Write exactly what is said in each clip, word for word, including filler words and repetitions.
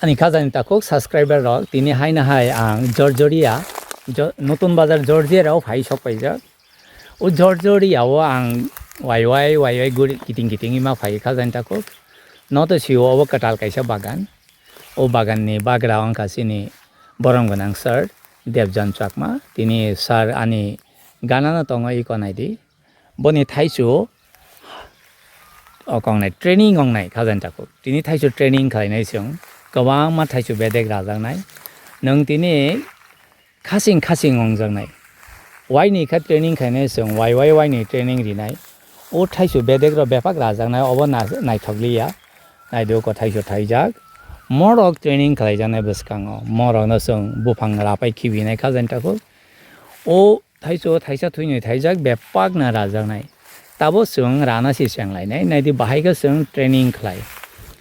Ani khajani takhuk subscriber rok, tini haino hai ang Jorjoria, Jo-, Notun Bazar Jorjoria rao phai sok paijak. O Jorjoria o ang wai wai, wai wai guri kiting kiting ma phai khajani takhuk. Noto sio obo kwtal kaisa bagan. O bagan ni bagra wngkha chini borom gwnang sir Debjan Chakma. Tini sir ani gana no tongo, iko naidi. Boni thaichu o kongnai training wngnai khajani takhuk. Tini thaichu training khlainai chwng. Kwbangma thaichu bedek rajaknai. Nwng tini khasing khasing wngjaknai. Waini khe training khlainai chwng, wai wai waini training rinai. O thaichu bedek rok bepak rajaknai, obo na-, naithok liya. Naidi oko thaichu thaijak. Morok training khlaijaknai bwskango. Morokno chwng buphang rapai khibinai khajani takhuk. O thaichu thaisa thwini thaijak bepakna rajaknai. Tabo chwng rana se chenglainai, naidi bahai khe chwng training khlai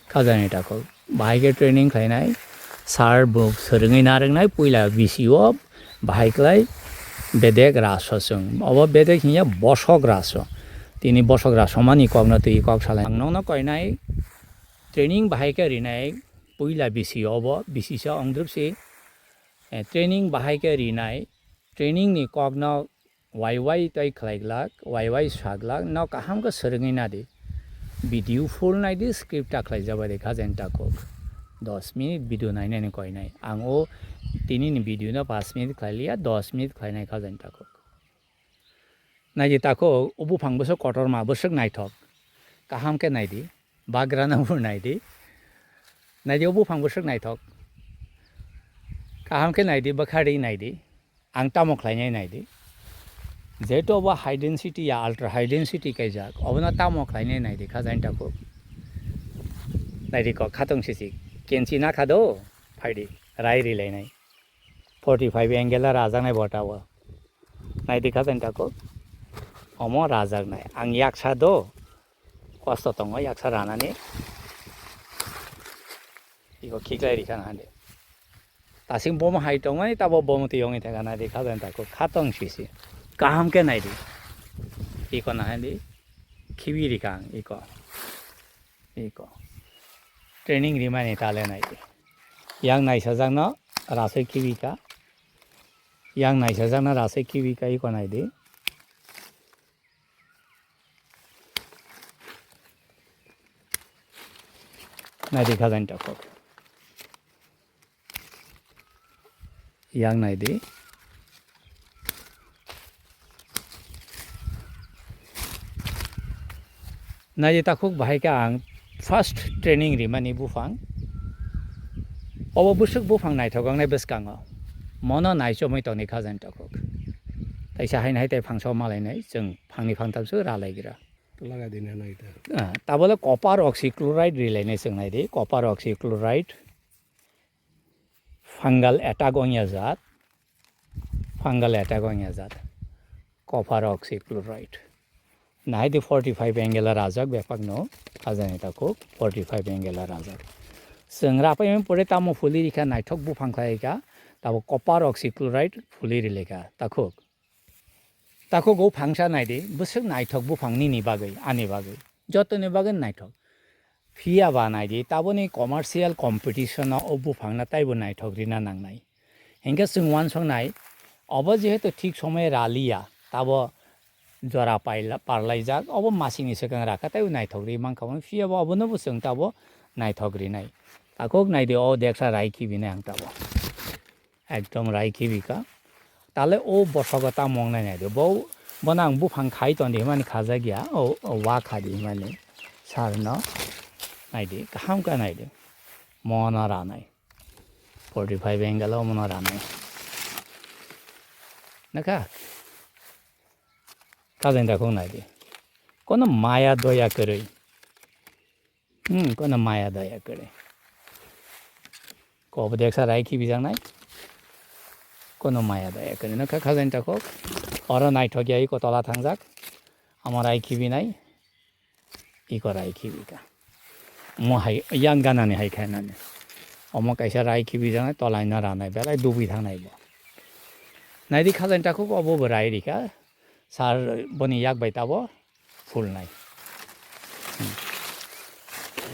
khajani takhuk. Bahai khe training khlainai, sir bo swrwngwi narwknai, puila bisio bahai khlai bedek raso chwng. Obo bedek hinya bosok raso. Tini bosok raso mani kokno twi kok salai. Ang nokno koinai training bahai khe rinai, puila bisio obo, bisisa ongdrupsi, eh, training bahai khe rinai, training ni kokno wai wai tei khlai glak, wai wai sa glak, no kaham khe swrwngwi nadi. Video full naidi, script ta khlaijak bai de khajani takhuk. Dos minute video nainani koinai. Ang o tini ni video no paanch minute khlai liya, dos minute khlainai khajani takhuk. Naidi takhuk, o buphang bwswk kotorma, bwswk naithok. Kaham khe naidi, bagrano bo naidi. Naidi o buphang bwswk naithok. Kaham khe naidi, bwkha ri naidi. Ang tamo khlainai naidi. Jehetu obo high density ya ultra high density kaijak, obono tamo khlainai naidi khajani takhuk. Naidi kok khatong sisi. Kenchi na kha do, phaidi, rai rilainai. Forty five angle o rajaknai bo ta o. Naidi khajani takhuk. Omo rajaknai. Ang yaksa do. Kosto tongo yaksa ranani. Iko khiklai rikha na hande. Tasing bomo hai tongmani tabo bomo twi yongwi thangkha naidi khajani takhuk khatong sisi. Kaham khe naidi. Iko na hande. Khibi rikha ang iko. Iko. Training rimani tale naidi. Yang naisajakno rasoi khibika. Yang naisajakno rasoi khibika iko naidi. Naidi khajani takhuk. Yang naidi. Naidi takhuk bahai khe ang first training rimani buphang. Obo bwswk buphang naithok wngnai bwskango. Mono naichomwi tongni khajani takhuk. Taisa haino hai tei phangsa malainai chwng phangni phangthamswk ralaigra. Laga dina naita. Ah, tabole copper oxychloride rilainai chwng naidi, copper oxychloride. Fungal attack ongya jat, fungal attack ongya jat, copper oxychloride. Nahidi forty five angle rajak bepakno, khajani takhuk forty five angle rajak. Chwng rapai pore tamo phuli rikha naithok buphang khlaikha, tabo copper oxychloride phuli rilaikha takhuk. Takhuk o phangsa naidi, bwswk naithok buphang nini bagwi, ani bagwi, jotoni bagwi naithok. Phiya ba naidi, taboni commercial competition o o buphangno taibo naithok rina nangnai. Hinkhe chwng uansuknai, obo jehetu thik somoye raliya, tabo jora paila-, parlaijak, obo masini swkang rakha taibo naithok ri mankha, phiya ba obonobo chwng tabo naithok rinai. Takhuk naidi, o deksa rai khibinai ang tabo. Ekdom rai khibika. Tale o bosogo tamo wngnai naidi. Bo, bono ang buphang khai tondi himani khajak ya. O, o wa khadi himani. Sarno. Naidi. Kaham khe naidi. Mono ranai. Forty five angle o mono ranai. Nakha? Khajani takhuk naidi. Kono maya doya kwrwi. Hmm, kono maya daya kwrwi. Kobo deksa rai khibijaknai. Kono maya daya kwrwi. Nokha khajani takhuk. Oro naithok ya iko tola thangjak. Amo rai khibinai. Iko rai khibika. Omo hai yang ganani hai khainani. Omo kaisa rai khibijaknai, tolaino ranai. Belai dubui thangnai bo. Naidi khajani takhuk obo bo rai rikha. Sar boni yak bai tabo. Phulnai. Hmm.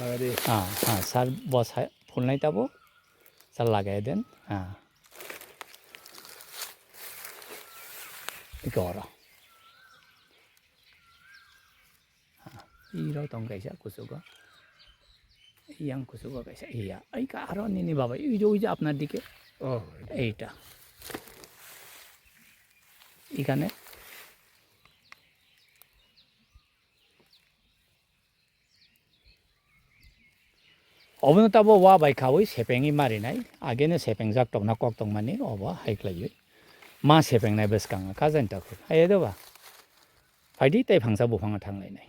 Lagadi. Ha, ha, sar bo sa-, phulnai tabo. Ta lagai den. Ah. Iko oro. Iro tong kaisa kuchugo. Yang kuchugo kaisa iya. Ai ka aro nini baba, ui je, ui je apnar dike. Oh. Eita. Ikane. Obono tabo wa bai khawi sepengwi marinai, ageno sepengjak tongna kok tongmani obo hai khlaiwi ma sepengnai bwskango kha jani takhuk. Hai do ba? Phaidi tei phangsa buphang thanglainai.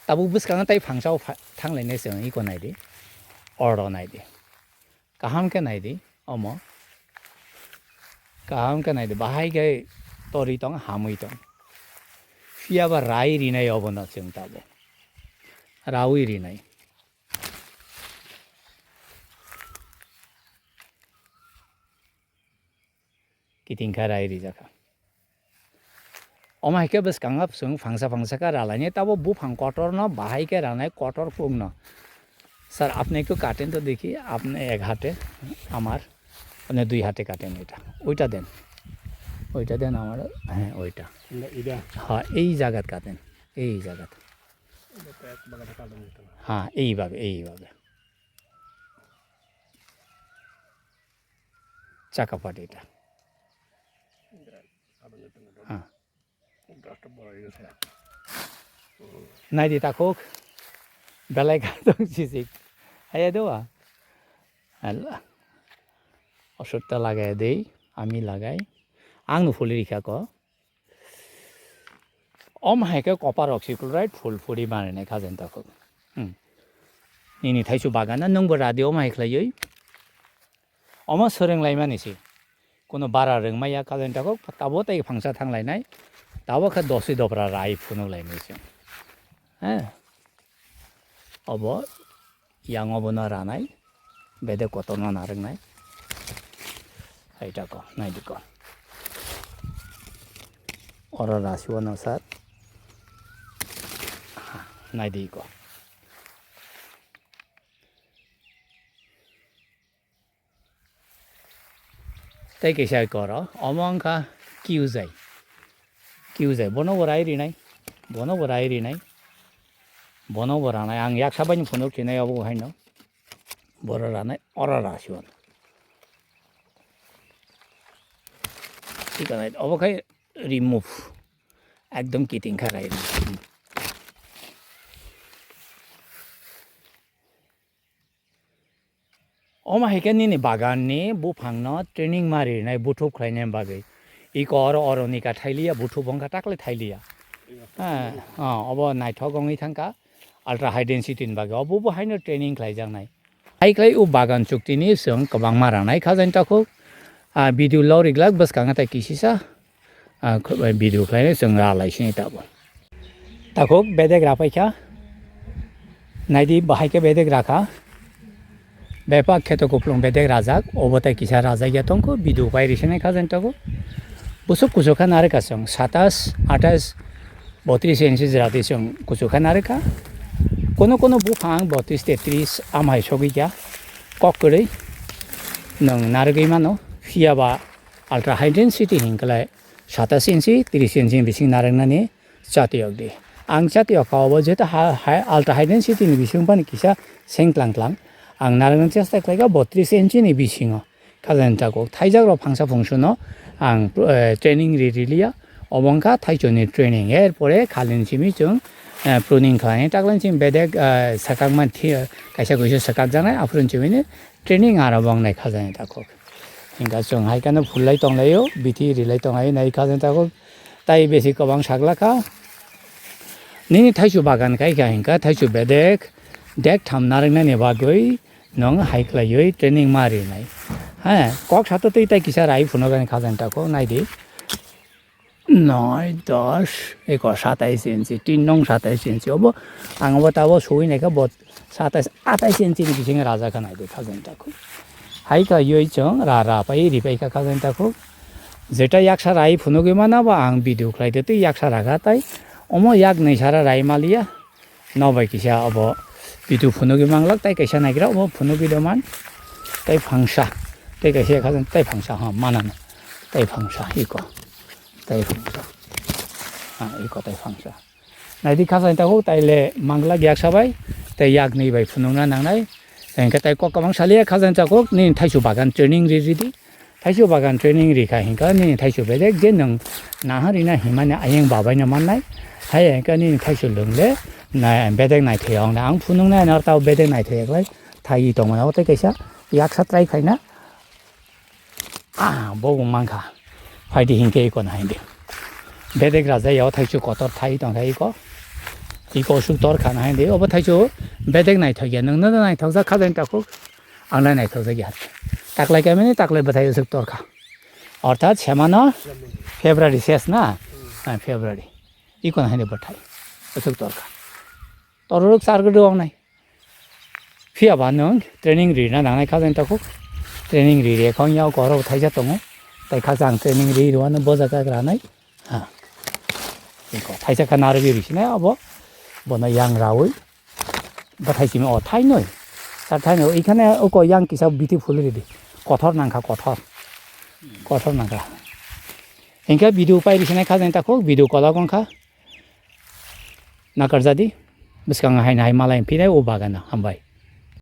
Tabuk bwskango tei phangsa o pha-, thanglainai chwng iko naidi. Oro naidi. Kaham khe naidi omo. Kaham khe naidi. Bahai khe tori tong, hamwi tong. Phiya ba rai rinai obono chwng tabuk. Rawi rinai. Kiting kha rai rijak kha. Omo hai khe bwskango chwng phangsa phangsa khe ralainai, tabo buphang kotorno bahai khe ranai kotor pungno. Sir, apne ekটু কাটেন তো দেখি, আপনি এক হাতে আমার, মানে দুই হাতে কাটেন এটা। ওইটা দেন। ওইটা দেন আমার, হ্যাঁ, ওইটা। না, এটা। হ্যাঁ, এই জায়গাত কাটেন। এই জায়গাত। এটা তো এক বাগানে কাটা যেত না। হ্যাঁ, এইভাবে, এইভাবে। চাকা পাটিটা। এটা কাটা যেত না। হ্যাঁ। Just বড় হয়ে গেছে। নাইদি তাকুক। Belai kha tong sisik. Haya doa. Allah. Oshutta lagai dei, ami lagai. Ang no phuli rikha ko. Om hai khe kopar rok sikul rai phul phuri mane khajen takhuk. Hmm. Nini thaisu bagana nungbo radio om hai khlaioi. Omo swrwng laimani si. Kuno bara rwngmaya khajen takhuk, tabo tei phangsa thang lainai. Tabo khe dosi dopra rai phunuk lainai se. He. Obo yang obono ranai, bede kotorno narwknai. Hai tako, naidi ko. Oro rasiwano sat. Ha, naidi ko. Tei kaisa koro, omo wngkha kiujai. Kiujai, bono bo rai rinai, bono bo rai rinai, bono bo ranai. Ang yaksa bai phunuk khinai obo haino. Boro ranai, oro rasiwano. Thik anai, obo khai remove. Ekdom kiting kha rai rinai. Omo hai khe nini bagan ni buphang no training ma rinai, buthup khlai nai bagwi. Iko oro, oro ni ka thai liya, buthup wngkha takle thai liya. Ha, ha, obo naithok wngwi thangkha. Ultra high density ni bagwi. Obo bo haino training khlai jak nai. Hai khlai o bagan chukti ni chwng kwbangma ranai kha jani takhuk. Ah, video log rijak bwskango tai kisisa. Ah, khu-, video khlainai chwng ra lai sini tabo. Takhuk bedek ra paikha. Naidi bahai khe bedek rakha. Bepak kheto kuplung bedek rajak. Obo tai kisa rajak ya tongkho. Video pai risinai kha jani takhuk. Busuk kuchuk kha narwkha chwng. Satas, atas, botris inchi jora twi chwng kuchuk kha narwkha. Kono kono buphang botris, tetris amhai sogwi kha. Kok kwrwi nwng narwgwi mano. Phiya ba ultra high density hinkhlai satas inchi, tris inchi ni bising narwknani chatiyok di. Ang chatiyok kha obo jeto ha, ha, ultra high density ni bising phano kisa seng tlang tlang. Ang narwkna chesta khlaikha botris inchi ni bisingo. Kha jani takhuk thaijak rok phangsa phungsuno ang, eh, training ri riliya. Obo wngkha thaichoni training. Er pore khalin simi chwng, eh, pruning khlainai. Taklan simi bedek, eh, swkakma thi-, kaisa kuisu swkakjaknai. Aphuru simi training aro bo wngnai kha jani takhuk. Hingkha chwng hai kheno phul lai tong laio, bithi ri lai tong laio, nai kha jani takhuk. Tai besi kwbang sakla kha. Nini thaisu bagan khai kha hingkha, thaisu bedek, dek tham narwknani bagwi nwng hai khlaiwi training ma rinai. He, kok sato twi tai kisa rai phunukgani kha jani takhuk, naidi. Noi, dos, eko satais inchi, tin nong satais inchi obo. Ang bo tabo suwi naikha bo satais, atais inchi ni bisingo rajakha naidi kha jani takhuk. Hai kha yoi chwng ra ra pai ri pai kha kha jani takhuk. Jeta yaksa rai phunugwi mana ba ang video khlai de tei yaksa rakha tai omo yak nai sara rai maliya. Nobai kisa obo video phunugwi manglak tai kaisa naigra obo phunugwi doman. tei phangsa, tei kaisa kha tei phangsa, ha, manano, tei phangsa, iko, tei phangsa, ha, iko tei phangsa. Naidi kha jani takhuk, taile manglak yaksa bai, tei yakni bai phunukna nangnai. Hingke tei kok kwbang saliya kha jani takhuk, nini thaisu bagan training ri ridi. Thaisu bagan training ri kha hingke nini thaisu bedek je nwng naharina himani ayang babaino mannai. Hai hingke nini thaisu lwngle na bedek naithai ong na ang phunuknai nor tao bedek naithai yaklai thai tongmani abo tei kaisa yaksa try khaina. Ah, bo wng mankha. Phaidi hinkhe iko na hindi. Bedek raja yao thaisu kotor thai tongkha iko. Iko suk tor kha na hindi. Obo thaisu bedek naithok ya. Nwng no naithok jak kha jani takhuk. Ang nai naithok jak ya. Taklai kami ni taklai bwthai suk tor kha. Orthat semano February ses na. Ah, February. Iko na hindi bwthai. Suk tor kha. Tororok char gede ong nai. Phiya ba nwng training rina nangnai kha jani takhuk. Training ri re khong yao koro thaisa tongo. Tai kha jang training ri rwano boja kha granai. Ha. Iko thaisa kha narwgwi ri sinai abo. Bono yang rawi. Bathai simi o thainoi. Char thainoi. Ikhane uko yang kisa beautiful ridi. Kothor nangkha kothor. Kothor nangkha. Hingke video pai ri sinai kha jani takhuk. Video kola gong kha. Nakarjadi, bwskango haino hai malai phinai o bagano, hambai.